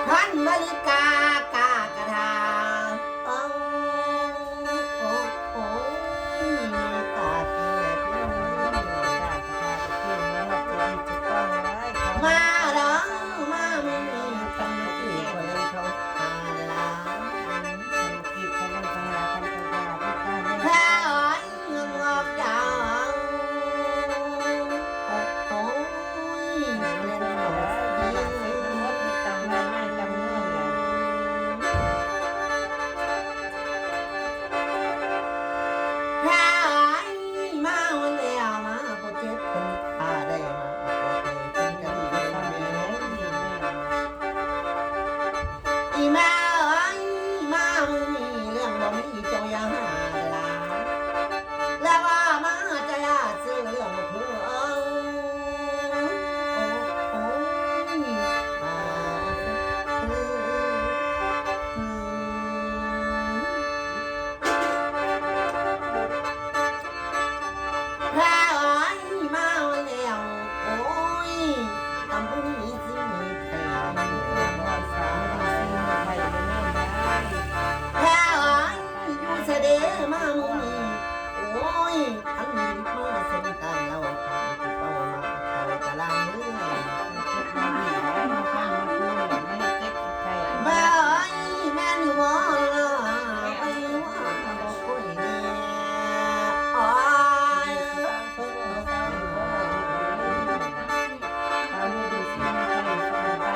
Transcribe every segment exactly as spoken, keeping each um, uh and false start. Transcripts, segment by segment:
ขันบริกากากระทา โอ้ โอ้ โอ้ย ตาเสียเสีย มาเด้อ มามีกันที่คนเขาหาเวลา แค่อ้อยเงินงอกยาว โอ้ย เล่นของเสีย แพ้อ้ายมาวันแล้วมาบ่เจ็บเพิ่นพาได้มาบ่ไปเพิ่นก็ดีแม่ อีแม่เอ้ย มามื้อนี้เรื่องบ่มีเจ้าอย่าหาเวลา แล้วว่ามาจะยาซื้อเรื่องเพื่อ โอ้ย มา แพ้อ้อยมาแล้ว โอ้ย ตำบุญมีสิ่งมีแพ้ แพ้อ้อยอยู่เสด็จมามื้อนี้ โอ้ย อันนี้มาสมตานเราไปเป้ามาเขาตะลางเมือง แม่เอ้ย แม่นอยู่บ่ล่ะ ไปว่าบ่ค่อยแน่ โอ้ย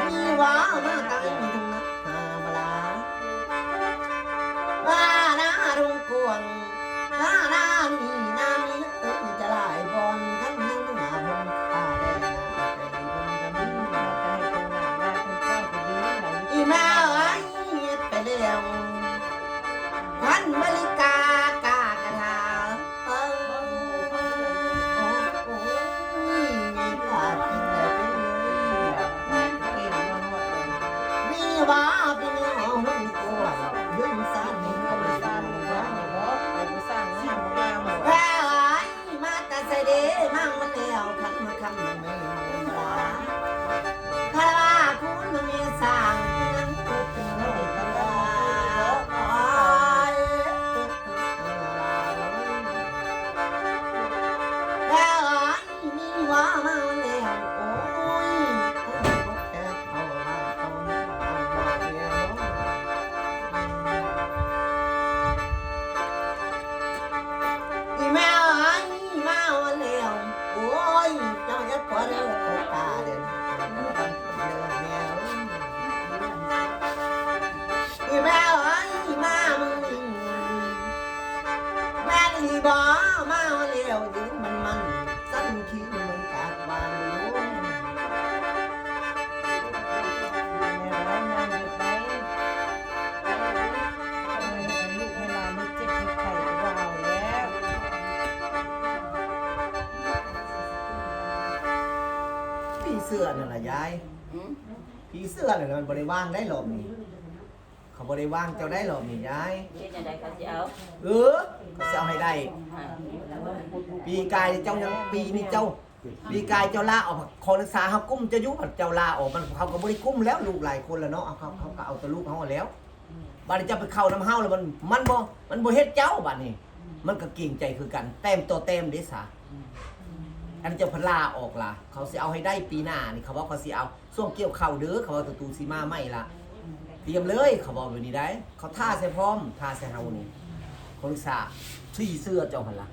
มีว่ามาตั้งอยู่ตรงนั้นหาบ่ล่ะ ว่าหน้าดงกวาง หน้าหน้ามีหน้ามีเอิ้นจะหลายบอน คันเฮาหน้าเพิ่นตาแดงหน้าไปเพิ่นก็มี อีแม่เอ้ย เฮ็ดไปแล้ว พันบริกากากระทา เอิ้น โอ้ย มีกากินแต่เป็น มีว่าเป็นหอมกวาง เรื่องสารนี่ก็เป็นสารนี่ว่า แพ้อ้ายมาแต่ไสเด้ มั่งมันแล้ว คันมาคำมันไม่หอมลา คารวะคุณมีสร้างเพียงตัวเดียวกันได้ แพ้อ้าย มีว่ามาแล้ว โอ้ย แค่เขาว่าเขาไม่เอาว่าแล้ว อีแม่เอ้ย มาแล้ว โอ้ย เจ้าอย่าปล่อยเลย โอ้ตาเด่น อีแม่เอ้ย มามึง แม่นอีบ่มาแล้ว ยืนมันมัน สั้นขี้มันกากบางลง ผีเสื้อนั่นล่ะยาย อืม ผีเสื้อนั่นน่ะมันบ่ได้ว่างได้รอบนี้ เขาบ่ได้ว่างเจ้าได้รอบนี้ยาย เฮ็ดจั่งใดเขาสิเอา เออ เขาสิเอาให้ได้ อ่า ปีกายเจ้ายัง ปีนี้เจ้า ปีกายเจ้าลาออก ขอรักษาเฮากุ้มเจ้าอยู่ บัดเจ้าลาออก มัน เขาก็บ่ได้กุ้มแล้ว ลูกหลายคนแล้วเนาะ เอา เขา เขาก็เอาแต่ลูกเฮาแล้ว บัดนี้เจ้าไปเข้านำเฮาแล้วมัน มันบ่ มันบ่เฮ็ดเจ้าบัดนี้ มันก็เกรงใจคือกัน แต้มต่อแต้มเด้ซะ อันเจ้าพันลาออกล่ะ เขาสิเอาให้ได้ปีหน้านี่ เขาว่าเขาสิเอา ช่วงเกี่ยวข้าวเด้อ เขาว่าศัตรูสิมาใหม่ละ เตรียมเลย เขาบอกแบบนี้ได้ เขาท่าใส่พร้อม ท่าใส่เฮานี่ คนสาสี่เสื้อเจ้าหันละ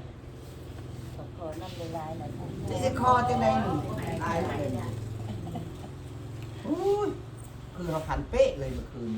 ขอน้ำลายๆหน่อยค่ะ สิสิคอจังได๋นี่ ตายแล้วเด้อ อุ้ย คือเขาพันเป๊ะเลยเมื่อคืน